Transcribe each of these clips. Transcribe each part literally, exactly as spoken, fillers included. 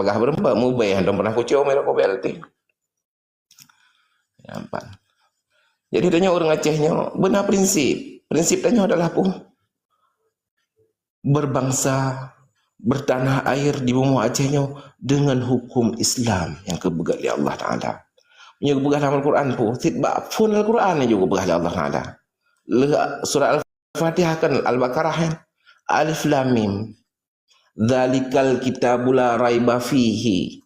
Peugah beureumpet, mubèe, hana pernah kucom, ya, ko B L T. Ya, empat. Jadi, tanyoe ureueng Aceh nyoe beuna prinsip. Prinsip tanyoe adalah peue? Berbangsa, bertanah air di bumoe Aceh nyoe dengan hukum Islam nyang geupeugah lé Allah Taala. Meunyoe geupeugah lam Al-Quran peue? Cit bak phon Al-Quran nyoe geupeugah lé Allah Taala. Lheueh surat Al-Fatihah kan Al-Baqarah, ya. Alif Lam Mim. Dzalikal kitabu la raiba fihi.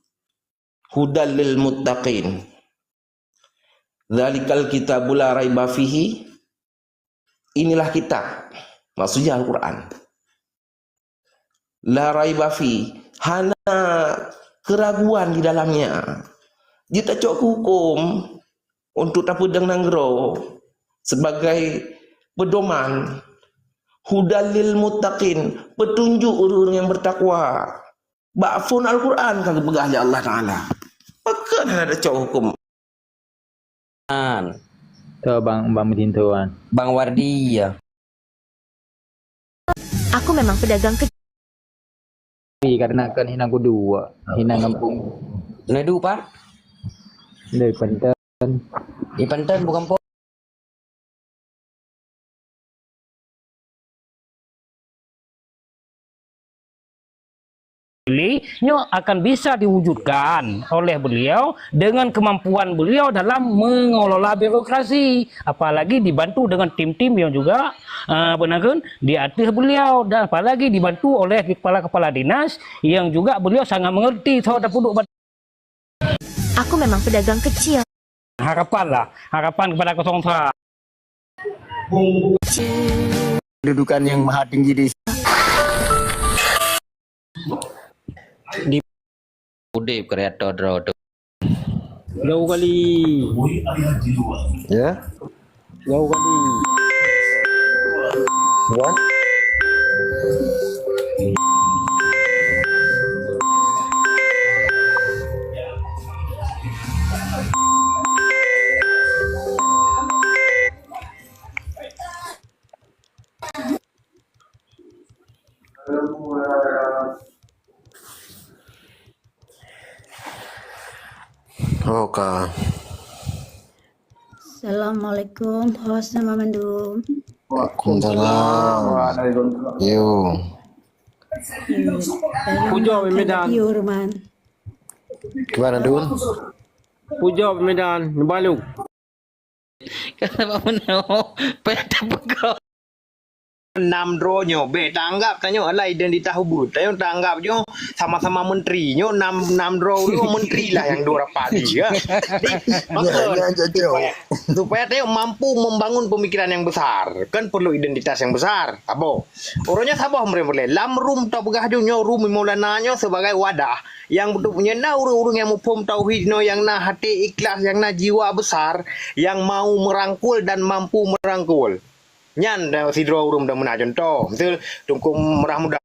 Hudal lil muttaqin. Dzalikal kitabu la raiba fihi. Inilah kitab. Maksudnya Al-Quran. La raiba fi. Hana keraguan di dalamnya. Jitacok keu hukum untuk tapeudong nanggroe sebagai pedoman. Hudal lil muttaqin. Petunjuk ureueng-ureueng nyang bertakwa. Bak phon Al-Quran ka geupeugah lé Allah Taala. Pakon hana tacok hukum? An. Toh bang, bang Mujin tuan. Bang Wardi, ya. Aku memang pedagang kecil. Tapi karena kan hinang kudu, hinang kampung. Nedu, Pak? Dari Penten. Di Penten bukan po. Pilih, nyoe akan bisa diwujudkan oleh beliau dengan kemampuan beliau dalam mengelola birokrasi, apalagi dibantu dengan tim-tim yang juga, eh, apa nama kan, di atas beliau, dan apalagi dibantu oleh kepala-kepala dinas yang juga beliau sangat mengerti soal dapur duduk. Aku memang pedagang kecil. Harapan lah, harapan kepada kosong sa. Kedudukan yang maha tinggi di, di udeb kreator droe tu. Jauh kali. Ya. Jauh kali. Ya. Oke. Assalamualaikum, host sama mandum. Waalaikumsalam. Waalaikumsalam. Yo. Puja Medan. Yo, Ruman. Gimana, Dun? Puja Medan, Balu. Kenapa menau? Payah tapeugah. Nam droe nyoe, bèk taanggap tanyoe adalah identitas ubeut. Tanyoe taanggap nyoe sama-sama menteri. Nyoe nam, nam droe nyoe menteri lah nyang dua rapat ni, ya. Jadi, maka, ya, ya, cocok. Supaya, supaya tanyoe mampu membangun pemikiran yang besar. Kan perlu identitas yang besar. Apa? Uroe nyoe saboh meureumpok lé. Lam room tapeugah ju nyoe room Maulana nyoe sebagai wadah. Nyang beutôi nyan na ureueng-ureueng nyang muphom tauhid nyoe, nyang na até ikhlas, nyang na jiwa besar, nyang mau merangkul dan mampu merangkul. Nyan, eh, sidroe ureueng dan meunan contoh. Misal Teungku Meurah Muda.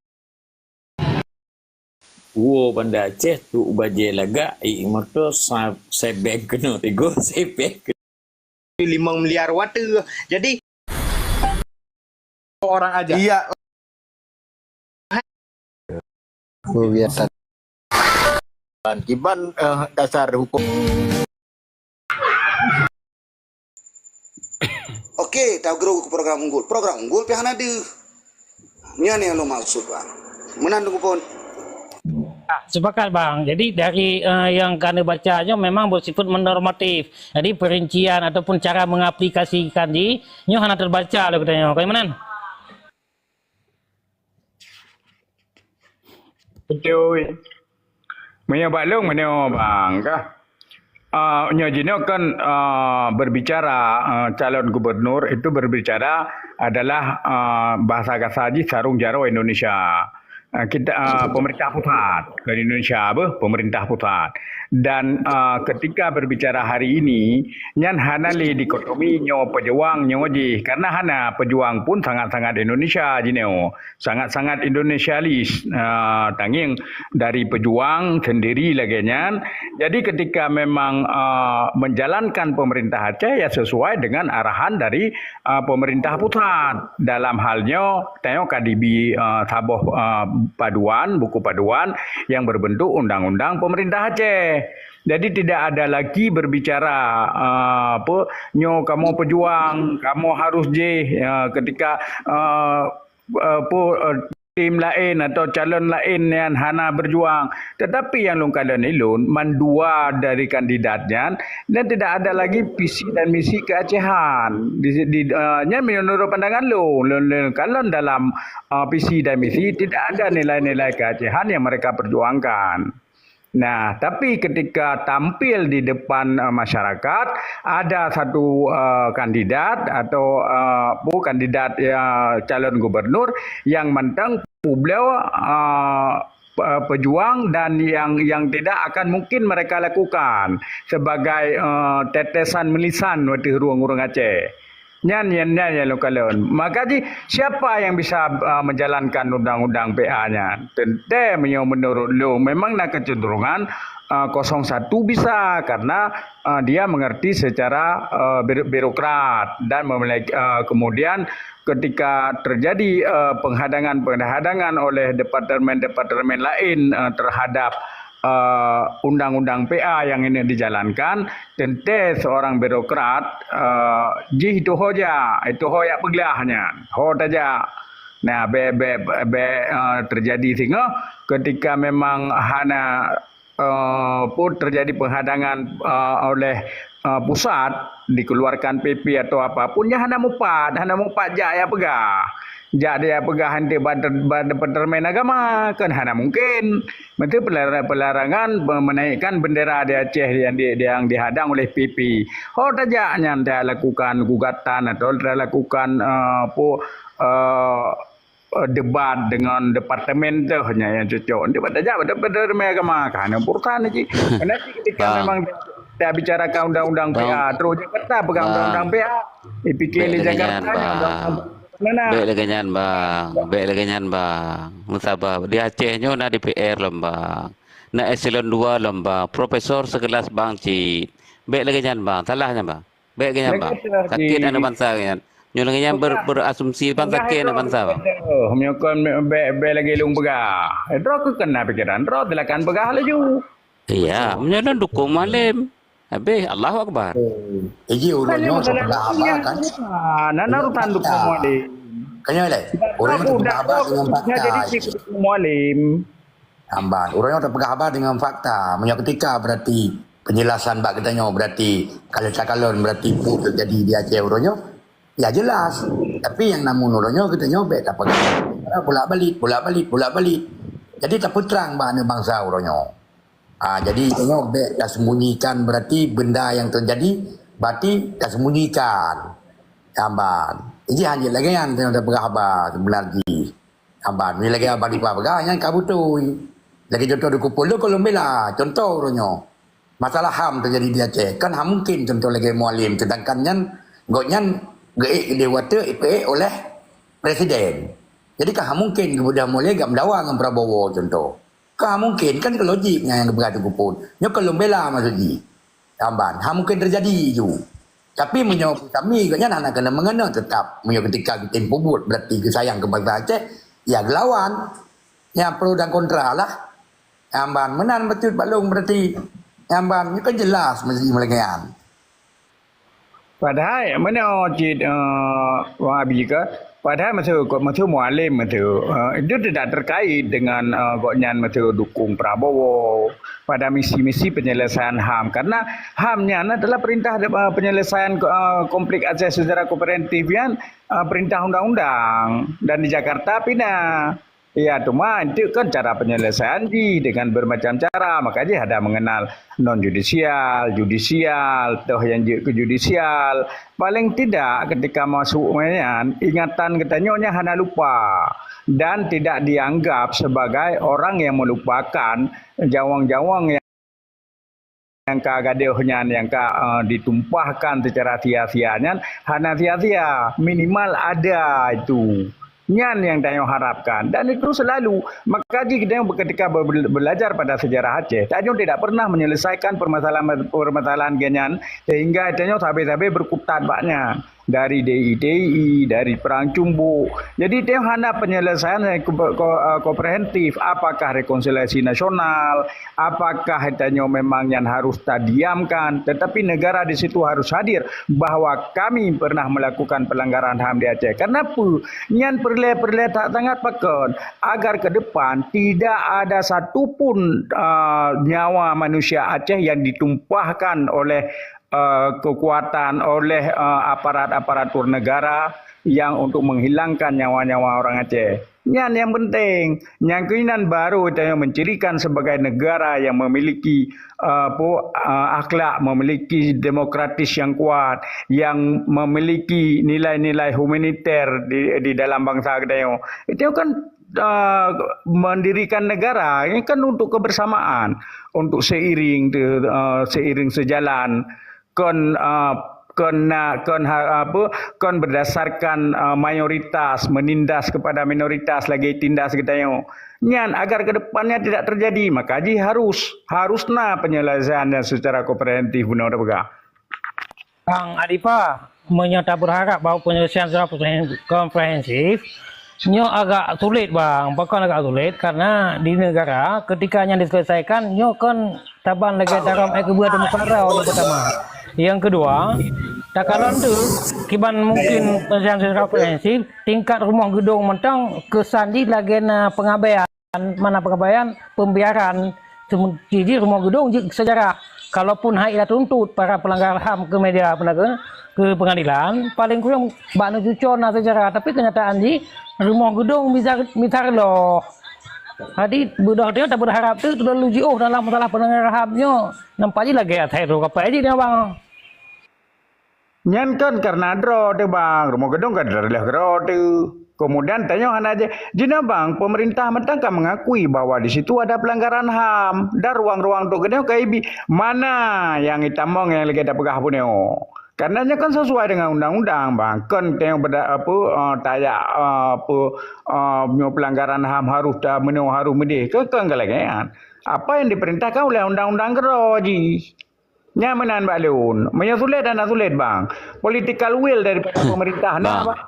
Woe Banda Aceh, trok bajèe lagak, ié moto sa-, sebeng keunoe, tigo sebeng keunoe. Limong miliar watt. Jadi, orang aja. Iya. Kegiatan. Kiban, eh, dasar hukum. Oke, tagroe ke program unggul. Program unggul pih hana deuh. Nyan nyang lôn maksud, Bang. Meunan Teungku Pon. Ah, sepakat, Bang. Jadi, dari, eh, yang kami baca nyoe memang bersifat normatif. Jadi, perincian ataupun cara mengaplikasikan jih, nyoe hana terbaca lé geutanyoe. Kaya meunan? Betul. Meunyoe bak lôn, meunyoe bang kah, ah, nyoe jinoe kan, ah, berbicara, ah, calon gubernur itu berbicara adalah, ah, bahasa kasar jih sarong jaroe Indonesia. Ah, kita, ah, pemerintah pusat, bukan Indonesia apa, pemerintah pusat. Dan, ah, ketika berbicara hari ini, nyan hana lé dikotomi nyoe pejuang nyoe jih, karena hana, pejuang pun sangat-sangat Indonesia jinoe. Sangat-sangat Indonesialis, ah, tangieng dari pejuang sendiri lagèe nyan. Jadi ketika memang, ah, menjalankan pemerintah Aceh ya sesuai dengan arahan dari, ah, pemerintah pusat. Dalam hal nyoe, tanyoe ka dibi, ah, saboh, ah, paduan, buku paduan yang berbentuk undang-undang pemerintah Aceh. Jadi tidak ada lagi berbicara, ah, apa, nyoe kamoe pejuang, kamoe harus jih, ah, ketika, ah, apa, ah, tim lain atau calon lain yang hana berjuang. Tetapi yang lôn kalon ilôn, mandua dari kandidat nyan, dan tidak ada lagi visi dan misi keacehan. Di, di, ah, nyan menurut pandangan lôn, lôn, lôn kalon dalam, ah, visi dan misi, tidak ada nilai-nilai keacehan yang mereka perjuangkan. Nah, tapi ketika tampil di depan, eh, masyarakat, ada satu, eh, kandidat atau, eh, bu-, kandidat, ya, calon gubernur yang mantong peubloe, eh, pe-, pejuang dan yang, yang tidak akan mungkin mereka lakukan sebagai, eh, tetesan melisan watèe ureueng-ureueng Aceh. Nyan, nyan, nyan nyang lôn kalon. Maka jih, siapa yang bisa, ah, menjalankan undang-undang P A nyan? Teuntèe meunyoe menurut lôn, memang na kecenderungan, ah, kosong satu bisa, karena, ah, dia mengerti secara, ah, bir-, birokrat dan memiliki, ah, kemudian ketika terjadi, ah, penghadangan-penghadangan oleh departemen-departemen lain, ah, terhadap eh, undang-undang P A yang ini dijalankan, teuntèe seorang birokrat, eh, jih tuho jak, tuho jak peuglah nyan, ho tajak. Nah, bèk, bèk, bèk, eh, terjadi singoh ketika memang hana, eh, pun terjadi penghadangan, eh, oleh, eh, pusat, dikeluarkan P P atau apa pun, nyan hana mupat, hana mupat jak jak peugah. Jak dia peugah hanté bak ter-, bak Departemen Agama, kan hana mungkin. Meusti pelar-, pelarangan me-, menaikkan bendera di Aceh yang di-, yang dihadang oleh P P. Ho tajak nyan dia lakukan gugatan atau dia lakukan, eh, apa, eh, eh, debat dengan departemen tu hanya yang cocok. Nanti pada jak pada, pada Departemen Agama, kan hana urusan ni, cik. Karena ketika Bang. memang dia bicarakan undang-undang Bang. P A, terus Jakarta pegang Bang. undang-undang P A. Dipikir Bèk di lagèe nyan, Jakarta, Bang. undang-undang mana? Bèk lagèe nyan, Bang. Bèk lagèe nyan, Bang. Meusabar. Di Aceh nyoe na D P R lom, Bang. Na eselon dua lom, Bang. Profesor sekelas Bang cit. Bèk lagèe nyan, Bang. Salah nyan, Bang. Bèk lagèe nyan, Bang. Lagèe tu, Sakét Ji. aneuk bansa nyan. Nyoe lagèe nyan ber-, Peugah beurasumsi deungon sakét aneuk bansa, Bang. Meunyoe kon bèk, bèk lagèe lôn peugah. Droe keuh kena pikeran droe, silakan peugah laju. Iya, meunyoe lôn dukung Mualem. Habéh, Allahu Akbar. Iji ureueng nyoe teupeugah haba kan? Ah, na, na urusan dukung Mualem. Kan nyoe lé, ureueng nyoe teupeugah haba deungon fakta. Jadi dukung Mualem. Amban, ureueng nyoe teupeugah haba deungon fakta. Meunyoe ketika berarti penjelasan bak geutanyoe berarti kalau takalon berarti peue teujadi di Aceh ureueng nyoe, ya jelas. Tapi nyang namun ureueng nyoe geutanyoe bèk tapeugah bolak-balik, bolak-balik, bolak-balik. Jadi tapeutrang bak aneuk bansa ureueng nyoe. Ah, jadi, tengok, bèk tasembunyikan berarti benda yang terjadi, berarti tasembunyikan. Amban. Iji hanjeuet lagèe nyan tengok tapeugah haba sebenar jih. Amban. Ni lagèe haba dipeugah nyan ka beutôi. Lagèe contoh di Kupol tu, Kolom Bela. Contoh uroe nyoe. Masalah HAM terjadi di Aceh. Kan hana mungkin contoh lagèe Mualem. Sedangkan nyan, gobnyan geuék di watèe ipeuék oleh Presiden. Jadi, kan hana mungkin geubeudôh Mualem gak meudawa ngon Prabowo contoh. Ka mungken, kan ka logik nyan nyang geupeugah Teungku Pon. Nyoe ka lôn bela maksud jih. Amban, hana mungken teujadi ju. Tapi meunyoe kami gobnyan hana keuneuk meungeunong, teutap meunyoe keutika geutem peubuet, berarti geusayang keu bansa Aceh, ya geulawan. Nyang pro dan kontra lah. Amban, meunan bacut bak lôn berarti. Amban, nyoe kan jelas maksud jih meulagèe nyan. Padahai meunyoe cit, eh, Wang Abi ka, padahai masa, masa Mualem masa, eh, itu tidak terkait dengan, eh, gobnyan masa dukung Prabowo pada misi-misi penyelesaian HAM. Karena HAM nyan adalah perintah, eh, penyelesaian, eh, konflik Aceh secara kooperatif nyan, eh, perintah undang-undang. Dan di Jakarta pina. Ya, cuma itu kan cara penyelesaian jih dengan bermacam cara. Maka jih ada mengenal non yudisial, yudisial, toh nyang jeuet keu yudisial. Paling tidak ketika masuk nyan, ingatan geutanyoe nyan hana lupa dan tidak dianggap sebagai orang yang melupakan jawang-jawang nyang ka gadôh nyan, nyang ka, eh, ditumpahkan secara sia-sia nyan, hana sia-sia, minimal ada itu. Nyan nyang tanyoe harapkan. Dan itu selalu. Maka jih tanyoe ketika be-, belajar pada sejarah Aceh, tanyoe tidak pernah menyelesaikan permasalahan, permasalahan geuh nyan, sehingga tanyoe sabe-sabe berkutat bak nyan. dari D I T I, dari Perang Cumbuk. Jadi, tanyoe hana penyelesaian yang ko-, ko-, eh, komprehensif. Apakah rekonsiliasi nasional? Apakah tanyoe memang nyan harus tadiamkan? Tetapi negara di situ harus hadir bahwa kami pernah melakukan pelanggaran HAM di Aceh. Kenapa? Nyan peureulée-peureulée that sangat pakon. Agar ke depan tidak ada satu pun, eh, nyawa manusia Aceh yang ditumpahkan oleh eh, kekuatan oleh, eh, aparat-aparatur negara yang untuk menghilangkan nyawa-nyawa orang Aceh. Nyan yang penting. Nyang keunan baru tanyoe mencirikan sebagai negara yang memiliki, eh, apa, eh, akhlak, memiliki demokratis yang kuat, yang memiliki nilai-nilai humaniter di, di dalam bangsa geutanyoe. Itu kan eh, mendirikan negara ini kan untuk kebersamaan, untuk seiring, eh, seiring sejalan, kon, eh, kon na-, kon ha-, apa, kon berdasarkan, eh, mayoritas, menindas kepada minoritas lagi tindas geutanyoe. Nyan agar ke depannya tidak terjadi, maka ji harus, harus na penyelesaiannya secara komprehensif, bunoe tapeugah. Bang Adifa, meunyoe tabeurharap bahwa penyelesaian secara komprehensif, nyoe agak sulit, Bang. Pakon agak sulit? Karena di negara, ketika nyan diselesaikan, nyoe kon saban lagée tarom ék keubeue teumeukaroe nyang pertama. Yang kedua, takalon tu, kiban mungkin penyelesaian secara komprehensif, tingkat rumoh geudong mantong keusan jih lagée na pengabaian. Mana pengabaian, pembiaran, seumeuti jih rumoh geudong jeuet sejarah. Kalaupun hai ila tuntut para pelanggar HAM ke media, ke, ke pengadilan, paling kurang bak neucuco na sejarah. Tapi kenyataan jih, rumoh geudong mita, mita reuloh. Jadi, beudôh nyoe tabeurharap teuk terlalu jiôh dalam masalah pelanggar HAM nyoe. Nampak jih lagée asai droe kapai jih, abang. Nyan kan karena droe teuh, bang. Rumoh geudong kan droe lheueh droe teuh. Kemudian tanyoe hana je-, jinoe, bang, pemerintah mantong ka mengakui bahwa di situ ada pelanggaran HAM dan ruang-ruang untuk geutanyoe ka ibi. Mana nyang itamong nyang lagée tapeugah bunoe? Karena nyoe kan sesuai dengan undang-undang, bang. Kon tanyoe beda-, apa, eh, tayak, eh, apa, eh, nyoe pelanggaran HAM harus ta-, meunoe harus meudeh. Kon, kon ka lagée nyan. Apa yang diperintahkan oleh undang-undang keudroe jih. Nyan meunan bak lôn. Meunyoe sulet, hana sulet, bang. Political will daripada pemerintah na, bang. Bang.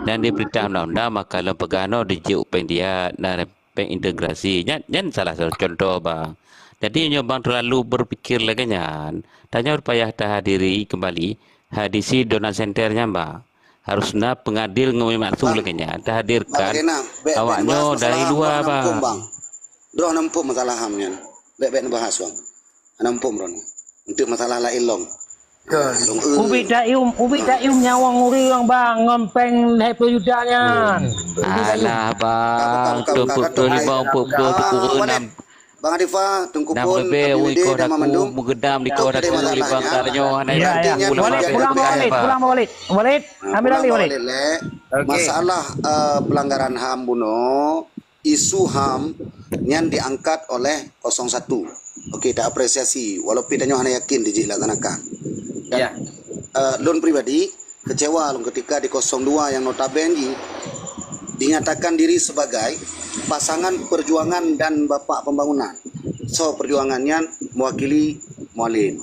Dan di perintah undang-undang, maka lôn peugah nyoe dijok péng diat, na péng integrasi. Nyan, nyan salah satu contoh, bang. Jadi, nyoe bang terlalu berpikir lagée nyan, tanyoe payah tahadiri kembali hadisi donor center nyan, bang. Harus na pengadil ngon maksu lagée nyan tahadirkan. Bang Zainal, bék, bék neubahas masalah HAM, bang. Droe na muphom masalah HAM nyan. Bék, bék neubahas, bang. Hana muphom droeneuh. Untuk masalah laén lom. Betul. Lôn, eh. Ubit dayum, ubit dayum nyawöng ureueng, bang, ngon péng lhèe plôh juta nyan. Ubit dayum. Alah, bang. Bukan, bukan, bukan, bukan. Tujuh puluh lima, empat puluh, tujuh puluh enam. Bang Adifa, Teungku Pon, Abi Widi dan Mak Mandum. Meugeudam di koh daku, libang tanyoe, hana. Ya, ya. Walid, pulang, Bang Walid, pulang, Bang Walid. Walid, ambil alih, Walid. Okey. Masalah, eh, pelanggaran HAM bunoe, isu HAM nyan diangkat oleh kosong satu. Okey, taapresiasi, walaupun tanyoe hana yakin dijih laksanakan. Dan, eh, lôn pribadi kecewa lôn ketika di kosong dua yang notabene dinyatakan diri sebagai pasangan perjuangan dan bapak pembangunan. So, perjuangan nyan mewakili Mualem.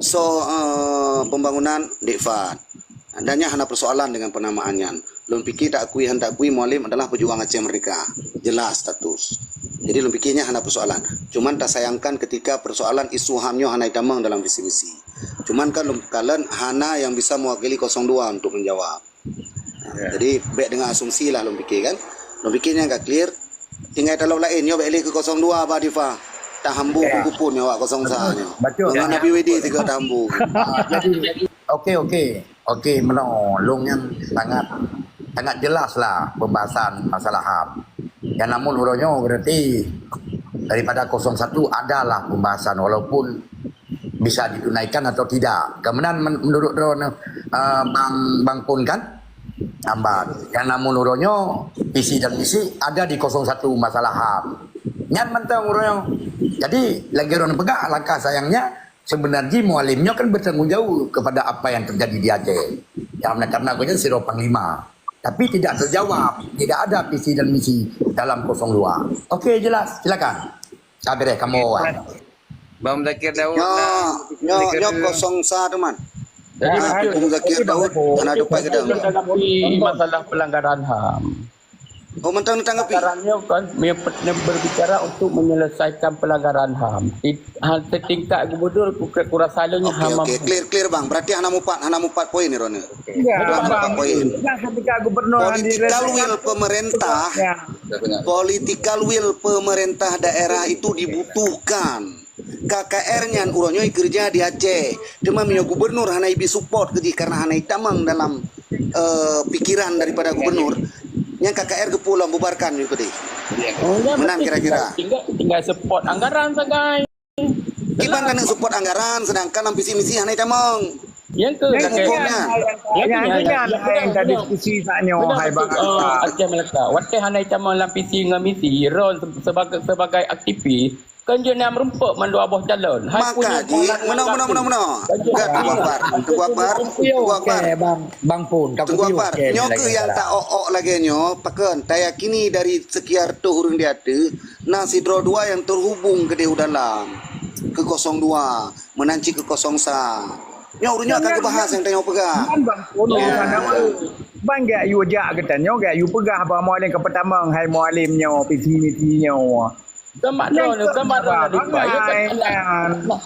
So, eh, pembangunan Dek Fad. Dan nyan hana persoalan dengan penamaan nyan. Lôn pikir tak akui, han tak akui, Mualem adalah pejuang Aceh Merdeka. Jelas status. Jadi, lôn pikir nyan hana persoalan. Cuman tasayangkan ketika persoalan isu HAM nyoe hana itamong dalam visi misi. Cuman kan lôn kalon hana yang bisa mewakili kosong dua untuk menjawab. Ya. Jadi, bék dengan asumsi lah lôn pikir kan. Lôn pikir nyan ka clear. Tinggai talob laén, nyoe bék lé keu kosong dua, Abah Difa. Tahambu kupun nyoe awak kosong sa nyoe. Betul. Dengan Abi Widi tiga tahambu. Ah, jadi, okey, okey. Okey, meunoe, lôn nyan sangat, sangat jelas lah pembahasan masalah HAM. Yang namun uroe nyoe berarti daripada kosong satu adalah pembahasan walaupun bisa ditunaikan atau tidak. Kemudian men-, menurut droeneuh, eh, Bang, Bang Pun kan? Hambat. Yang namun uroe nyoe, visi dan misi ada di kosong satu masalah HAM. Nyan mantong uroe nyoe. Jadi, lagi droeneuh peugah, alangkah sayangnya, sebenarnya Mualem nyoe kan bertanggung jawab kepada apa yang terjadi di Aceh. Yang karena gobnyan sidroe panglima. Tapi tidak terjawab, tidak ada visi dan misi dalam kosong dua. Okey, jelas. Silakan. Sabreh kamu awak. Bang Muzakir Daud. Nyoe, nyoe, nyoe kosong sa tu, Man. Jadi, ah, Bang Zakir Daud, hana dupat keudang. Tanggapi masalah pelanggaran HAM. Oh, mantong tanggapi. Pelanggaran nyoe kan, berbicara untuk menyelesaikan pelanggaran HAM. Setingkat gubernur, kurasa lôn nyoe. Oke, oke. Clear, clear, Bang. Berarti hana mupat, hana mupat poin ni, Roni. Enggak, Bang. Hana mupat poin. Enggak, ketika gubernur. Political will pemerintah, political will pemerintah daerah itu dibutuhkan. K K R nyan uroe nyoe keureuja di Aceh. Teuma meunyoe gubernur hana ibi support keu jih karena hana itamong dalam, eh, pikiran daripada gubernur, nyan K K R geupulom bubarkan nyoe keudeh. Meunan kira-kira. Tinggal, tinggal support anggaran sagai. Kiban keuneuk support anggaran sedangkan lam visi misi hana itamong. Nyang keu, nyang keu, nyang keu, nyang keu, nyang keu diskusi saat nyoe, hai Bang Akbar. Aceh Melaka. Watèe hana itamong lam visi ngon misi, Ron sebagai, sebagai aktivis, kan jeuet na meurumpok mandua boh calon. Hai. Maka jih, meunoe, meunoe, meunoe, meunoe. Tunggu Akbar, tunggu Akbar, tunggu Akbar. Okey, Bang, Bang Pun, tunggu Akbar. Nyoe keuh nyang tak ok-ok lagèe nyoe, pakon tayakini dari sekian reutôh ureueng di ateueh, na sidroe dua nyang teuhubung keudeh u dalam, keu kosong dua, meunan cit keu kosong sa. Nyoe ureueng nyoe akan geubahas nyang tanyoe peugah. Bang Pun, urusan awak. Bang, gak yue jak geutanyoe, gak yue peugah bak Mualem keu peutamong, hai Mualem nyoe, visi misi nyoe. Bukan mak droe, bukan mak droe tadi, Pak. Ya, kan, na,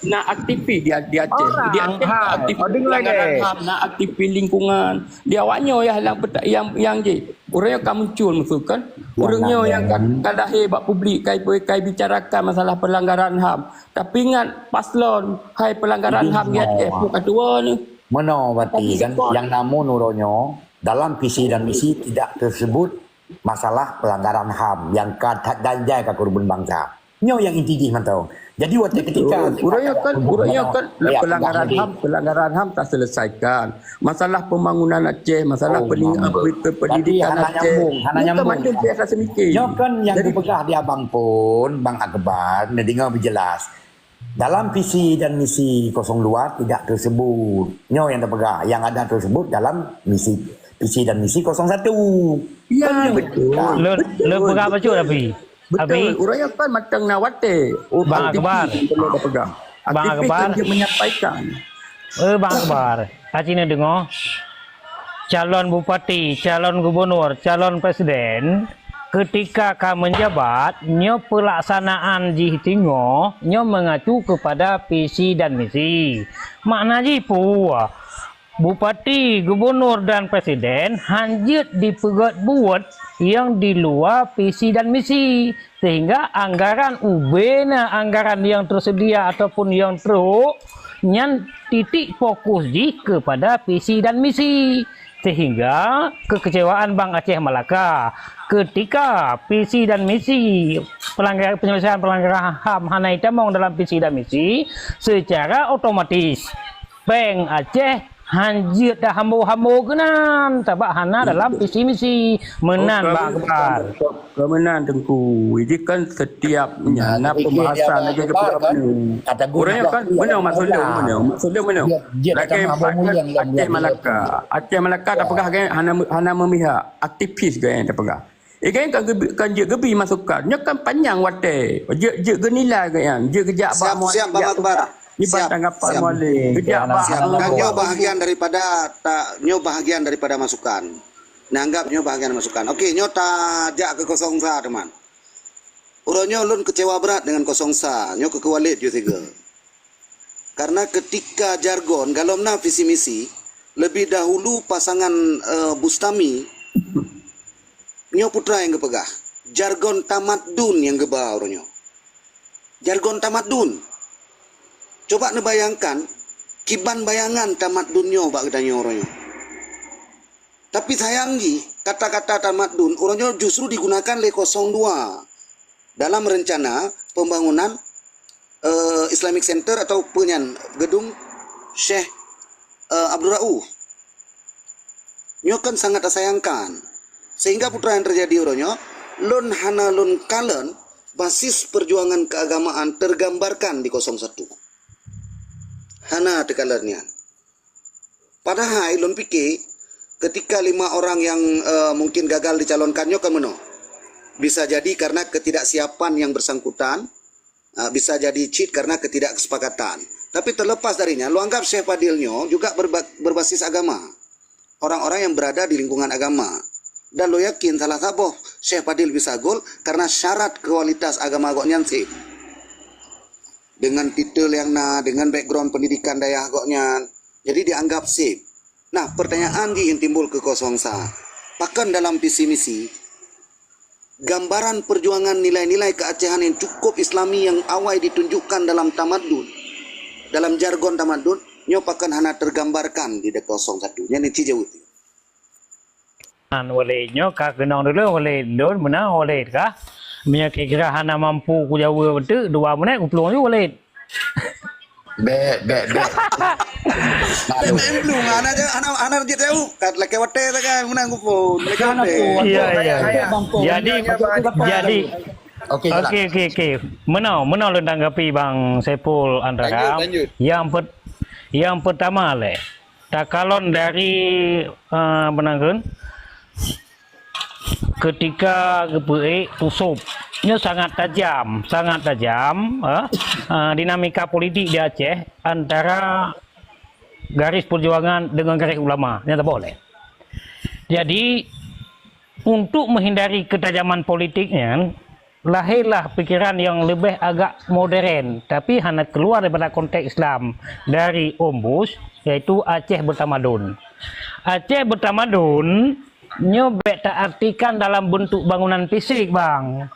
na aktivis di, di Aceh. Di Aceh na aktivis pelanggaran HAM, na aktivis lingkungan. Di awak nyoe ya, yang peta-, yang, yang je. Ureueng nyoe ka muncul musuh kan. Ureueng nyoe yang ka, ka lahé bak publik, kai, kai bicarakan masalah pelanggaran HAM. Tapi ingat, paslon, hai pelanggaran HAM di Aceh, bukan dua ni. Meunoe berarti kan, yang namun uroe nyoe, dalam visi dan misi tidak tersebut masalah pelanggaran HAM yang ka that dan jai ka keureubeuen bansa. Nyoe nyang inti jih mantong. Jadi, watèe ketika ureueng nyoe kan, ureueng nyoe kan pelanggaran HAM, pelanggaran HAM tak selesaikan. Masalah pembangunan Aceh, masalah pening-, pe-, pendidikan Aceh. Nyoe kan macam biasa semikir. Nyoe kan nyang dipeugah di Abang Pun, Bang Akbar, neudeungoe beujeulaih. Dalam visi dan misi kosong dua tidak tersebut. Nyoe nyang teupeugah, yang ada tersebut dalam misi, visi dan misi kosong satu. Ya, betul. Lôn, lôn peugah bacut tapi. Betul. Ureueng nyoe kan mantong na watèe. Bang Akbar. Aktivis yang perlu dipegang. Aktivis yang menyampaikan. Eh, Bang Akbar. Aci neudeungoe. Calon bupati, calon gubernur, calon presiden, ketika ka menjabat, nyoe pelaksanaan jih teungoh, nyoe mengacu kepada visi dan misi. Makna jih peue? Bupati, gubernur dan presiden hanjeuet dipeugét buet nyang di luwa visi dan misi, sehingga anggaran ubena anggaran nyang tersedia ataupun nyang trok nyan titik fokus jih kepada visi dan misi. Sehingga kekecewaan Bang Aceh Malaka ketika visi dan misi pelanggar-, penyelesaian pelanggaran HAM hana itamong dalam visi dan misi, secara otomatis Peng Aceh hanjeuet tahambo-hambo keunan, sabab hana dalam visi misi. Meunan, Bang Akbar. Keumeunang, Teungku. Jadi kan setiap nyan na pembahasan lagi ke Pulau Benu. Ureueng nyoe kan, meunoe maksud lôn, meunoe. Maksud lôn meunoe. Lagèe Aceh Malaka. Aceh Malaka tapeugah kan hana, hana memihak. Aktivis kan tapeugah. Eh, kan, kan geubi, kan jeuet geubi masukan. Nyoe kan panyang watèe. Jeuet, jeuet geunilai geuh nyan. Jeuet geujak bak Mualem. Siap, siap, Bang Akbar. Siap, siap. Geujak bak Mualem. Geujak bak. Kan nyoe bahagian daripada ta-, nyoe bahagian daripada masukan. Neuanggap nyoe bahagian masukan. Okey, nyoe tajak keu kosong sa, teuma. Uroe nyoe lôn kecewa brat dengan kosong sa. Nyoe keu Walid jih sigoe. Karena ketika jargon, galom na visi misi, lebih dahulu pasangan, eh, Bustami, nyoe putra nyang geupeugah, jargon tamadun nyang geuba uroe nyoe. Jargon tamadun. Coba neubayangkan, kiban bayangan tamadun nyoe bak geutanyoe uroe nyoe. Tapi sayang jih, kata-kata tamadun uroe nyoe justru digunakan lé kosong dua dalam rencana pembangunan, eh, Islamic Center atau peue nyan, gedung Syekh, eh, Abdul Rauf. Nyoe kan sangat disayangkan. Sehingga putra nyang terjadi uroe nyoe, lôn hana lôn kalon basis perjuangan keagamaan tergambarkan di kosong satu. Hana teukalon nyan. Padahai lôn pike, ketika lima orang yang, eh, mungkin gagal dicalonkan nyoe kan meunoe. Bisa jadi karena ketidaksiapan yang bersangkutan, eh, bisa jadi cit karena ketidaksepakatan. Tapi terlepas dari nyan, lôn anggap Syekh Fadil nyoe juga berba-, berbasis agama. Orang-orang yang berada di lingkungan agama. Dan lôn yakin salah saboh Syekh Fadil bisa gol karena syarat kualitas agama gobnyan sip. Dengan titel yang na, dengan background pendidikan dayah gobnyan. Jadi dianggap sip. Nah, pertanyaan jih yang timbul ke kosong sa. Pakon dalam visi misi, gambaran perjuangan nilai-nilai keacehan yang cukup Islami yang awai ditunjukkan dalam tamadun, dalam jargon tamadun, nyoe pakon hana tergambarkan di kosong satu. Nyan ci jaweueb. An Walid nyoe ka keunong dulu Walid. Lôn meunan Walid kah? Meunyoe kira-kira hana mampu kujaweueb beutôi, dua menit kuplueng ju Walid. Bèk, bèk, bèk. Bèk, bèk, belum. Hana, hana, hana jeuet jauh. Kat lakèe watèe sagai, meunan kuplueng. Lakèe watèe. Iya, iya. Jadi, jadi, Okey, jalan. Okey, okey, okey. Meunoe, meunoe lôn tanggapi Bang Saiful Antaram. Lanjut, lanjut. Yang per-, yang pertama lé, takalon dari, eh, apa nan kheun, ketika geupeuék Tusop, nyoe sangat tajam, sangat tajam, eh, eh, dinamika politik di Aceh antara garis perjuangan dengan garis ulama. Nyan saboh lé. Jadi, untuk menghindari ketajaman politik nyan, lahirlah pikiran yang lebih agak modern, tapi hana keluar daripada konteks Islam, dari Ombus, yaitu Aceh bertamadun. Aceh bertamadun nyoe bèk taartikan dalam bentuk bangunan fisik, Bang.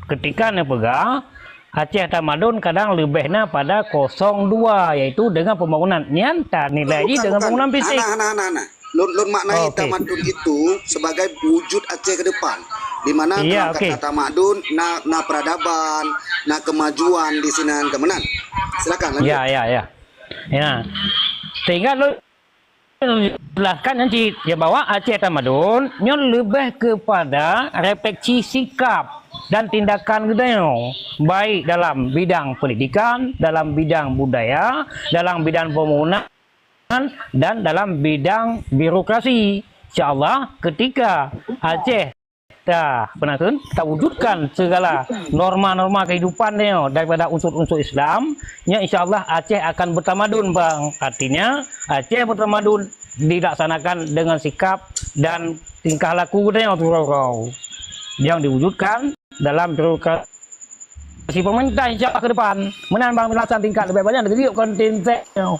Ketika neupeugah, Aceh tamadun kadang leubeh na pada kosong dua, yaitu dengan pembangunan. Nyan tanilai jih dengan pembangunan fisik. Hana, hana, hana, hana. Lôn, lôn maknai tamadun itu sebagai wujud Aceh ke depan. Di mana dalam kata tamadun, na, na peradaban, na kemajuan di sinan, ka meunan. Silakan, lanjut. Ya, ya, ya. Ya. Sehingga lôn jelaskan nyan cit, ya, bahwa Aceh tamadun nyoe leubeh kepada refleksi sikap dan tindakan geutanyoe, baik dalam bidang pendidikan, dalam bidang budaya, dalam bidang pembangunan, dan dalam bidang birokrasi. Insya Allah, ketika Aceh ta, apa nan kheun, tawujudkan segala norma-norma kehidupan nyoe daripada unsur-unsur Islam, nyoe insya Allah Aceh akan bertamadun, Bang. Artinya, Aceh bertamadun dilaksanakan dengan sikap dan tingkah laku geutanyoe keudroe-droe yang diwujudkan dalam birokrasi pemerintah, insya Allah, ke depan. Meunan, Bang, penjelasan singkat, leubeh banyak lagèe konten nyoe.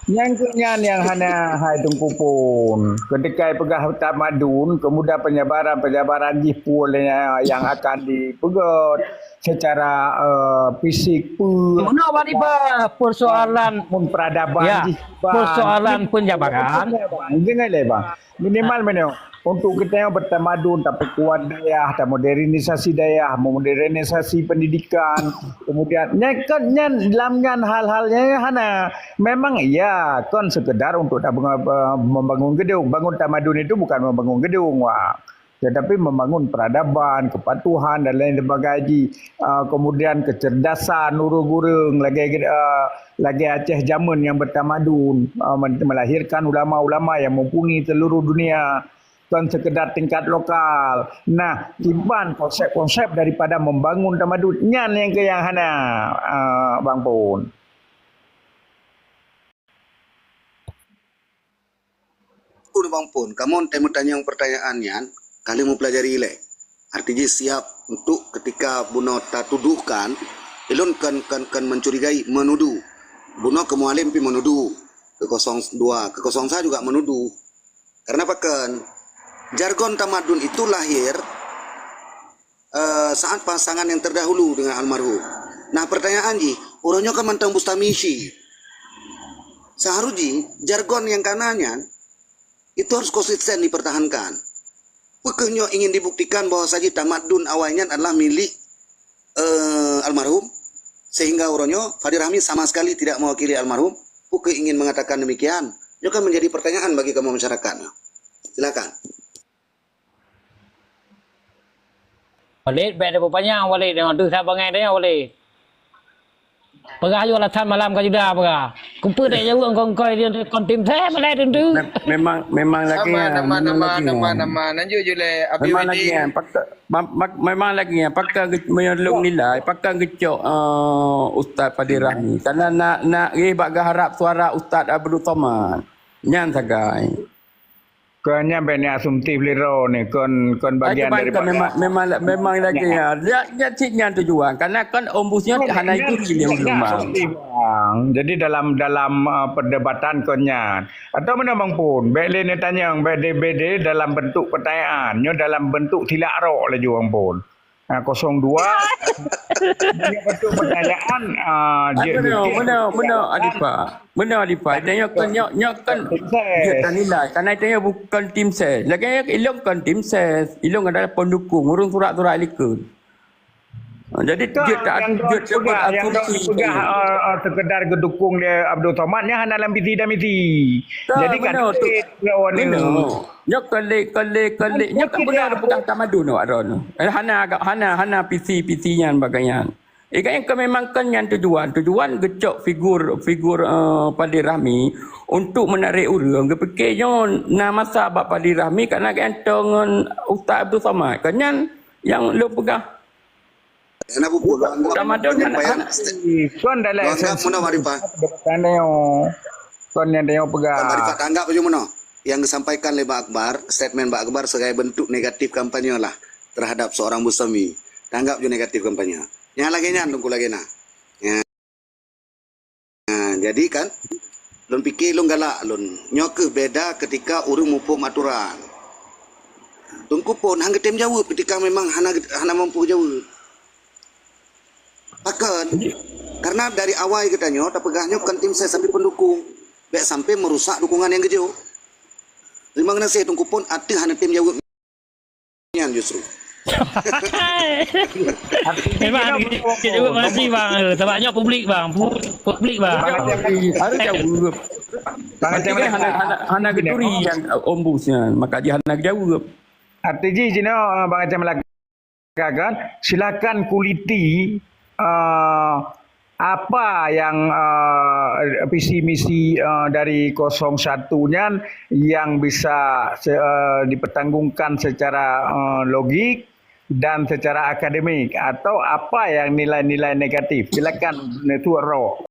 Nyang keu nyan nyang hana hai Teungku Pon. Ketika peugah tamadun, kemudian penyebaran-penyebaran jih pun nyang akan dipeugöt secara, eh, fisik pun. Meunoe, Bang Iba, persoalan, pun peradaban jih, Bang. Persoalan penyebaran. Dengar lé, Bang. Minimal, minimal. Untuk geutanyoe bertamadun, tapeukuat dayah, tamodernisasi dayah, memodernisasi pendidikan, kemudian nyan kon nyan, lam nyan hal-hal nyan hana. Memang iya, kon sekedar untuk ta-, membangun gedung. Bangun tamadun itu bukan membangun gedung, wah. Tetapi membangun peradaban, kepatuhan dan lain sebagainya. Ah, kemudian kecerdasan ureueng-ureueng lagèe, ah, lagèe Aceh jameun nyang bertamadun, ah, men-, melahirkan ulama-ulama yang mumpuni seluruh dunia. Kon sekedar tingkat lokal. Nah, kiban konsep-konsep daripada membangun tamadun nyan nyang keu nyang hana, ah, Bang Pon. Peue Bang Pon, kamoe teumeutanyong peurtanyaan nyan ka lheueh meupelajari ilèe. Arti jih siap untuk ketika bunoe tatuduhkan, ulôn kon, kon, kon mencurigai, menuduh. Bunoe keu Mualem pih menuduh, keu kosong dua, keu kosong sa juga menuduh. Karena pakon? Jargon tamadun itu lahir, eh, saat pasangan yang terdahulu dengan almarhum. Nah, pertanyaan jih, uroe nyoe kan mantong Bustami Syi. Seharusnya jargon nyang kana nyan itu harus konsisten dipertahankan. Peu kheueh nyoe ingin dibuktikan bahwa saji tamadun awai nyan adalah milik, eh, almarhum, sehingga uroe nyoe Fadil Rahmi sama sekali tidak mewakili almarhum? Peu kheueh ingin mengatakan demikian? Nyoe kan menjadi pertanyaan bagi kamoe masyarakat. Silakan. Walid, bèk tapeupanjang, Walid. Teuh saban ngai tanyoe, Walid. Peugah yue alasan malam ka Yuda peugah. Kupeue dek jaweueb kongkoi dia kon tim sukses malai tentu. Mem-, memang, memang lagi Nama, ya, nama, memang nama, lagi nama, ya. Nama. Lanjut je leh, Abi Memang Widi. Lagi ya. Pakon, ma-, ma-, memang lagi ya. Pakon ge-, meunyoe lôn nilai, pakon geucok, eh, Ustaz Fadil Rahmi. Karena nak, nak, eh, bak geuharap suara Ustaz Abdul Somad. Nyan sagai. Kon nyan bèk neuasumtif lé droe nyoe, kon, kon Ah, bagian cuman kan daripada memang, memang, memang lagi, ya. Ya, ya, cit nyan tujuan. Karena kan ombus nyoe hana itu lé ulama. Asumtif, Bang. Jadi dalam, dalam, uh, perdebatan kon nyan. Atau mana Bang Pun? Bèk lé neutanyong, bèk deh, bèk deh dalam bentuk pertanyaan. Nyoe dalam bentuk tilak rok laju Bang Pun. Ha, kosong dua. Dia bentuk pertanyaan, ah, Ah, je benar, betul. Benar, benar, Alifah. Benar, Alifah. Dan nyoe kan, nyoe, nyoe kan, Sukses. Dia tak nilai. Karena itu nyoe bukan tim ses. Lagi ilong kan tim ses. Ilong adalah pendukung. Ureueng surat-surat likot. Ha, jadi Itu dia tak, yang dia dia tak peugah, yang asumsi peugah, itu. Ah, ah, sekedar gedukung dia Abdul Somad, nyan hana lam visi dan misi. Tak, Jadi kan benar tu. Lawan Benar. Nyoe kelik, kelik, kelik. Nyoe kan Mungkin benar dia peugah tamadun awak droe nyoe. Eh, hana agak, hana, hana visi, visi nyan bagai nyan. Eh, kan nyang ke memang kan nyan tujuan. Tujuan geucok figur, figur, eh, Fadil Rahmi untuk menarik ureueng. Geupike nyoe na masa bak Fadil Rahmi karena geuantong ngon Ustaz Abdul Somad. Kan nyan nyang lôn peugah. Kenapa pula Ramadan kan hana. Kon dalam Bang Gap meunoe, Bang Rifat. Kon yang dia pegang. Bang Rifat, tanggap aja meunoe. Yang disampaikan oleh Bang Akbar, statement Bang Akbar sebagai bentuk negatif kampanye lah terhadap seorang Bustami. Tanggap je negatif kampanye. Yang lagi nyan, tunggu lagi nah. Ya. Ha, jadi kan, lôn pike lôn galak lôn. Nyoe keuh beda ketika ureueng muphom aturan. Teungku Pon han geutem jaweueb ketika memang hana, hana mampu jaweueb. Pakon? Karena dari awai geutanyoe tapeugah nyoe kon tim ses tapi pendukung. Bèk sampai merusak dukungan nyang geujok. Terima kasih Teungku Pon ateueh hana tem jaweueb nyan justru. Memang kita jaweueb mesti bang. Sebab nyoe publik bang. Pu-, publik bang. Harus jaweueb. Berarti kan hana, hana, hana geuturi nyang, eh, ombus nyan. Maka dia hana geujaweueb. Arti jih jinoe, eh, Bang Aceh Melaka kan, silakan kuliti, eh, apa yang, eh, visi misi, eh, dari kosong satu nyan yang bisa se-, eh, dipertanggungkan secara, eh, logik dan secara akademik, atau apa yang nilai-nilai negatif. Silakan neutue rot.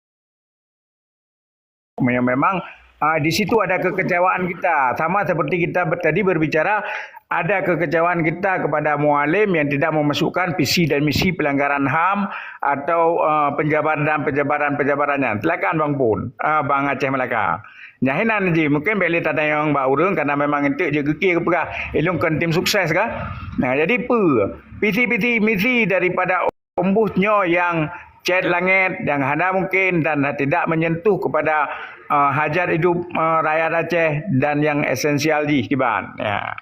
Memang, ah, di situ ada kekecewaan kita. Sama seperti kita ber-, tadi berbicara, ada kekecewaan kita kepada Mualem yang tidak memasukkan visi dan misi pelanggaran ham atau, ah, penjabaran-penjabaran-penjabarannya. Silakan Bang Pun, ah, Bang Aceh Melaka. Nyan hinan ji, mungkin bèk lé tatanyong bak ureueng karena memang enteuk je geukie geupeugah, "Eh, lôn kon tim sukses kah?" Nah, jadi peue? Visi-visi misi daripada ombus nyoe nyang cét langét, nyang hana mungkin dan tidak menyentuh kepada, eh, hajat hidup, eh, rakyat Aceh dan nyang esensial jih kiban. Ya.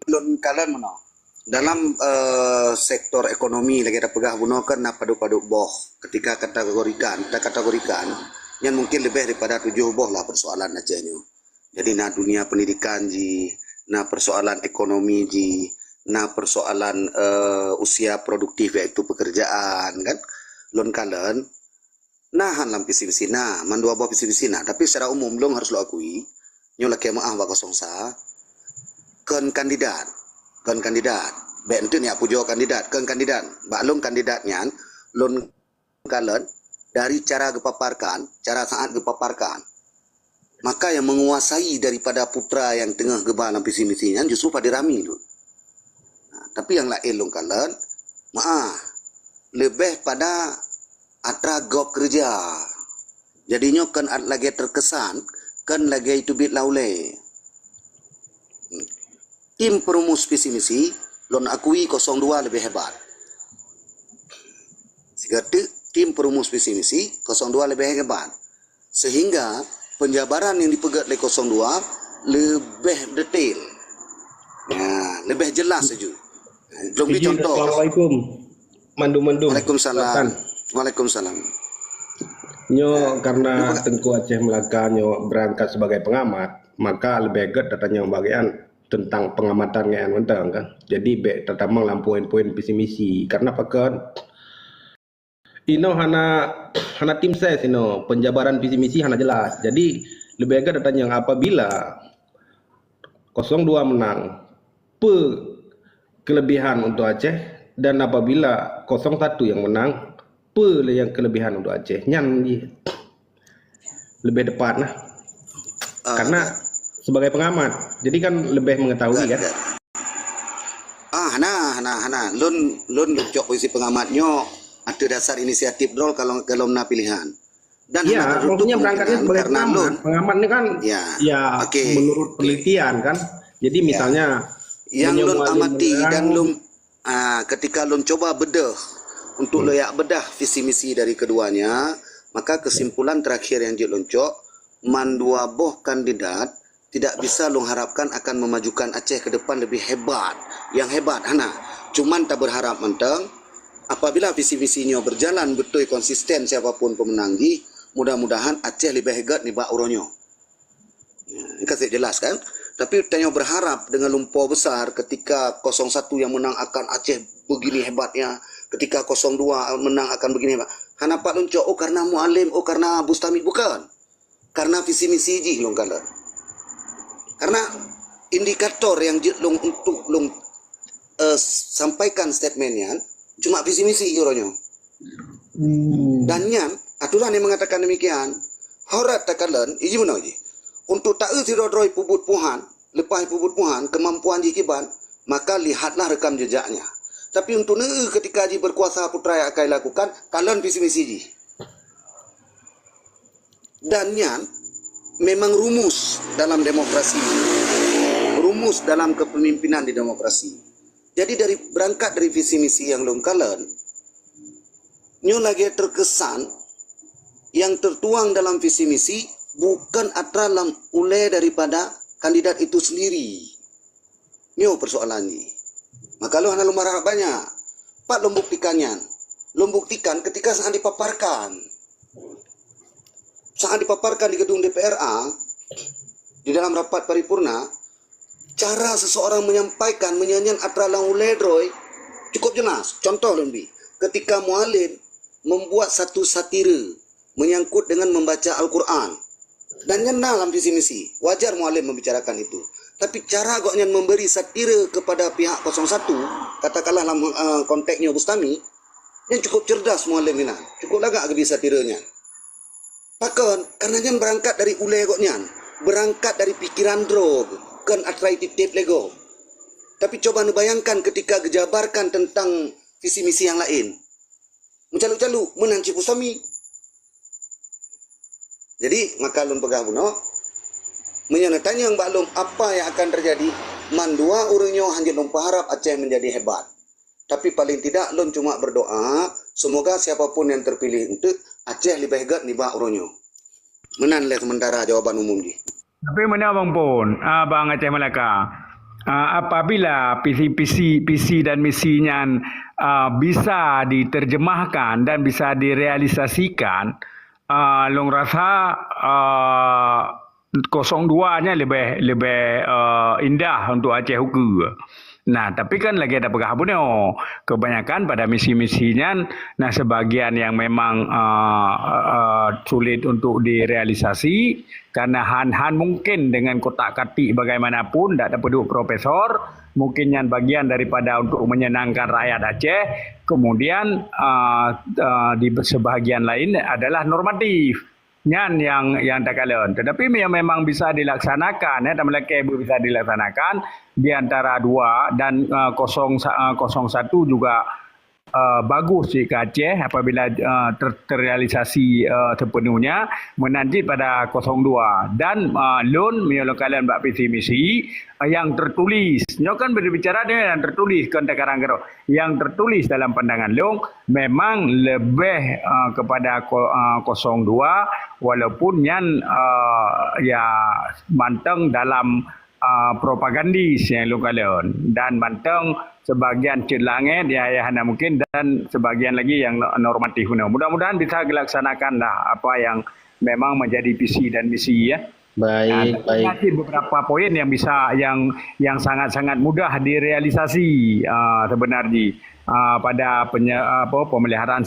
Lôn kalon meunoe. Dalam, eh, sektor ekonomi lagèe tapeugah bunoe kan na padub-padub boh. Ketika kategorikan, takategorikan, nyan mungkin leubeh daripada tujoh boh lah persoalan Aceh nyoe. Jadi na dunia pendidikan jih, na persoalan ekonomi jih, na persoalan, eh, usia produktif yaitu pekerjaan kan. Lôn kalon, na han lam visi misi na, mandua boh visi misi na. Tapi secara umum lôn harus lôn akui, nyoe lakèe meu'ah bak kosong sa, kon kandidat, kon kandidat. Bèk enteuk neujak pujoe kandidat, kon kandidat. Bak lôn kandidat nyan, lôn kalon dari cara geupaparkan, cara saat geupaparkan. Maka yang menguasai daripada putra yang teungoh geuba lam visi misi nyan justru Fadil Rahmi tu. Nah, tapi nyang laén lôn kalon, meu'ah, leubeh pada atra gob keureuja. Jadi nyoe kon at-, lagèe terkesan, kon lagèe teubiet lam ulèe. Tim perumus visi misi, lôn akui kosong dua leubeh hebat. Sigoe teuk tim perumus visi misi, kosong dua leubeh hebat. Sehingga penjabaran yang dipeugèt lé kosong dua leubeh detail. Ya, leubeh jelas laju. Lôn bri Izin, contoh. Assalamualaikum. Mandum-mandum. Waalaikumsalam. Silakan. Waalaikumsalam. Nyoe karena Teungku Aceh Melaka nyoe berangkat sebagai pengamat, maka leubeh gèt tatanyong bak gobnyan tentang pengamatan gobnyan mantong kan. Jadi bèk tatamong lam poin-poin visi misi. Karena pakon Inoe hana, hana tim ses inoe, penjabaran visi misi hana jelas. Jadi leubeh gét tanyong apabila kosong dua menang, peue kelebihan untuk Aceh, dan apabila kosong satu yang menang, peue lé nyang kelebihan untuk Aceh. Nyan jih leubeh tepat lah. Ah, Karena sebagai pengamat, jadi kan leubeh mengetahui kan. Ah, hana, hana, hana. Lôn, lôn cok posisi pengamat nyoe ateueh dasar inisiatif droe kalau, kalau na pilihan. Dan Ya, hana tertutup maksudnya berangkatnya kemungkinan sebagai karena pengamat. lôn, Pengamat ni kan ya, ya oke, menurut oke. Penelitian kan. Jadi misalnya Yang meunyoe lôn Mualem amati dan menyerang, lôn, ah, ketika lôn coba bedah untuk lôn yak bedah visi misi dari keduanya, maka kesimpulan terakhir yang jeuet lôn cok, mandua boh kandidat tidak bisa lôn harapkan akan memajukan Aceh ke depan lebih hebat. Yang hebat hana. Cuman ta berharap mantong apabila visi misi nyoe berjalan beutôi konsisten siapapun pemenang jih, mudah-mudahan Aceh leubeh gét nibak uroe nyoe. Ya, ini kan saya jelaskan. Tapi tanyoe berharap dengan lumpo besar ketika kosong satu yang menang akan Aceh begini hebatnya, ketika kosong dua menang akan begini hebat. Hana pat lôn cok, oh karena Mualem, oh karena Bustami, bukan. Karena visi misi jih lôn kalon. Karena indikator yang jeuet lôn untuk lôn, eh, sampaikan statement nyan cuma visi misi uroe nyoe. Hmm. Dan nyan, aturan yang mengatakan demikian, horat takalon, iji meunoe jih. Untuk taeu sidroe-droe peubuet puhan, leupah peubuet puhan, kemampuan jih kiban, maka lihatlah rekam jejaknya. Tapi untuk neu ketika jih berkuasa putra yang akan dilakukan, kalon visi misi jih. Dan nyan memang rumus dalam demokrasi. Rumus dalam kepemimpinan di demokrasi. Jadi dari berangkat dari visi misi yang lôn kalon, nyoe lagée terkesan yang tertuang dalam visi misi bukan atra lam ulée daripada kandidat itu sendiri. Nyoe persoalan jih. Maka lôn hana lôn harap banyak. Pat lôn buktikan nyan? Lôn buktikan ketika saat dipaparkan. Saat dipaparkan di gedung D P R A, di dalam rapat paripurna, cara seseorang menyampaikan meunyoe nyan atra lam ulée droe cukup jelas. Contoh lôn bi, ketika Mualem membuat satu satire menyangkut dengan membaca Al-Quran. Dan nyan na lam visi misi. Wajar Mualem membicarakan itu. Tapi cara gobnyan memberi satire kepada pihak kosong satu, katakanlah lam, eh, konteks nyoe Bustami, nyan cukup cerdas Mualem inan. Cukup lagak geubi satire nyan. Pakon? Karena nyan berangkat dari ulée gobnyan. Berangkat dari pikiran droe, kon atra ititip lego. Tapi coba neubayangkan ketika geujabarkan tentang visi misi yang lain. Meucaluk-caluk meunan cit Bustami. Jadi, maka lôn peugah bunoe, meunyoe neutanyong bak lôn apa yang akan terjadi, mandua ureuëng nyoe hana lôn peuharab Aceh menjadi hebat. Tapi paling tidak lôn cuma berdoa, semoga siapapun yang terpilih enteuk Aceh leubeh gét nibak uroe nyoe. Meunan lé sementara jawaban umum jih. Tapi meunan Bang Pon, ah, Bang Aceh Melaka, ah, apabila visi, visi, visi dan misi nyan, ah, bisa diterjemahkan dan bisa direalisasikan, ah, lôn rasa, ah, kosong dua nyan lebih, lebih, ah, indah untuk Aceh ukeue. Nah, tapi kan lagi ada peugah bunoe. Kebanyakan pada misi-misi nyan, nah, sebagian yang memang, ah, ah, sulit untuk direalisasi, karena han-han mungkin dengan kotak katik bagaimanapun, dak tapeuduek profesor, mungkin nyan bagian daripada untuk menyenangkan rakyat Aceh. Kemudian, ah, ah, di sebahagian lain adalah normatif. Nyan yang, yang takalon. Tetapi yang memang bisa dilaksanakan, ya, tameulakée bisa dilaksanakan di antara dua dan, ah, kosong sa-, ah, kosong satu juga, ah, bagus cit keu Aceh apabila, ah, ter-, terrealisasi, ah, sepenuhnya, meunan cit pada kosong dua. Dan, ah, lôn, meunyoe lôn kalon bak visi misi, ah, yang tertulis. Nyoe kan berbicara dengan yang tertulis, kon takarang keudroe. Yang tertulis dalam pandangan lôn memang lebih, ah, kepada ko-, ah, kosong dua, walaupun nyan, ah, ya, mantong dalam, ah, propagandis nyang lôn kalon dan mantong sebagian cit langét ya, ya hana mungkin dan sebagian lagi yang no-, normatif. Mudah-mudahan bisa dilaksanakan lah apa yang memang menjadi visi dan misi ya. Baik, Ah, baik. Ada beberapa poin yang bisa, yang, yang sangat-sangat mudah direalisasi, ah, sebenarnya, ah, pada penye-, apa, pemeliharaan